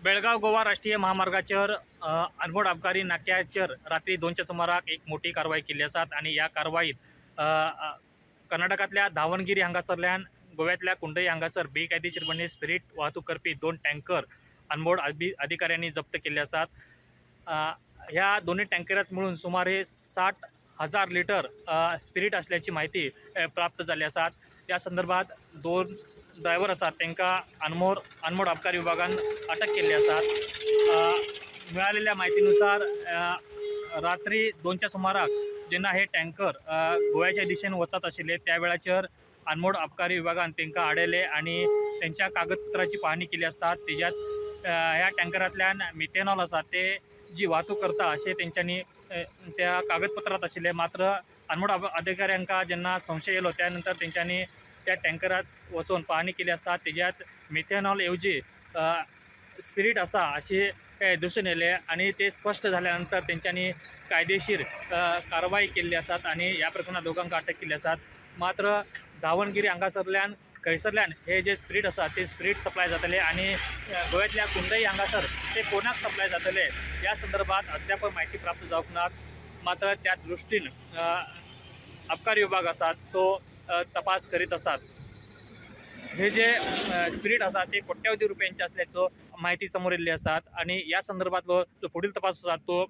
बेळगाव गोवा राष्ट्रीय महामार्गाचेर अनमोड अबकारी नाक्याचेर रात्री 2च्या सुमाराक एक मोठी कारवाय केल्ली आसात आनी ह्या कारवायेत अ, अ, कर्नाटकांतल्या दावणगिरी हांगासरल्यान गोव्यांतल्या कुंडई हांगासर बेकायदेशीरपणे स्पिरीट वाहतूक करपी 2 टँकर अनमोड अधिकाऱ्यांनी जप्त केल्ले आसात. ह्या दोन्ही टँकरात मिळून सुमारे 60,000 लिटर स्पिरीट असल्याची माहिती प्राप्त जाल्ली आसात. या संदर्भात 2 ड्रायव्हर आसात, तांकां अनमोड अबकारी विभागान अटक केल्ली आसात. मिळालेल्या माहितीनुसार रात्री 2च्या सुमाराक जेन्ना हे टँकर गोव्याच्या दिशेन वचत आशिल्ले, त्या वेळाचेर अनमोड अबकारी विभागान तांकां आडयले आनी तेंच्या कागदपत्राची पाहणी केली आसता तेज्यात ह्या टँकरांतल्यान मिथेनॉल आसा ते जी वाहतूक करता अशें तेंच्यांनी त्या कागदपत्रात आशिल्ले. मात्र अनमोड अधिकाऱ्यांका जेन्ना संशय येयलो, त्या नंतर तेंच्यांनी त्या टँकरात वचून पाहणी केली आसता तेज्यात मिथेनॉल ऐवजी स्पिरीट आसा अशी दिसून येयले आनी ते स्पश्ट जाल्या नंतर तेंच्यांनी कायदेशीर कारवाय केल्ली आसात आनी ह्या प्रकरणात दोगांक अटक केल्ली आसात. मात्र दावणगिरी हांगासरल्यान खंयसरल्यान हे जे स्पिरीट आसा ते स्पिरीट सप्लाय जातले आनी गोव्यांतल्या कुंडई हांगासर ते कोणाक सप्लाय जातले, ह्या संदर्भात अद्याप माहिती प्राप्त जावंक ना. मात्र त्या दृश्टीन अबकारी विभाग आसा तो तपास करीत आसात. हे जे स्पिरीट आसा ते कोट्यावधी रुपयांचे असल्याचो माहिती समोर येयल्ली आसात आनी ह्या संदर्भातलो जो फुडील तपास आसा तो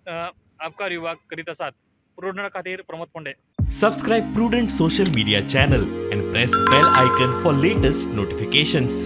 अबकारी विभाग करीत आसात. प्रुडंट खातीर Pramod पोंडे. Subscribe Prudent Social Media channel and press bell icon for latest notifications.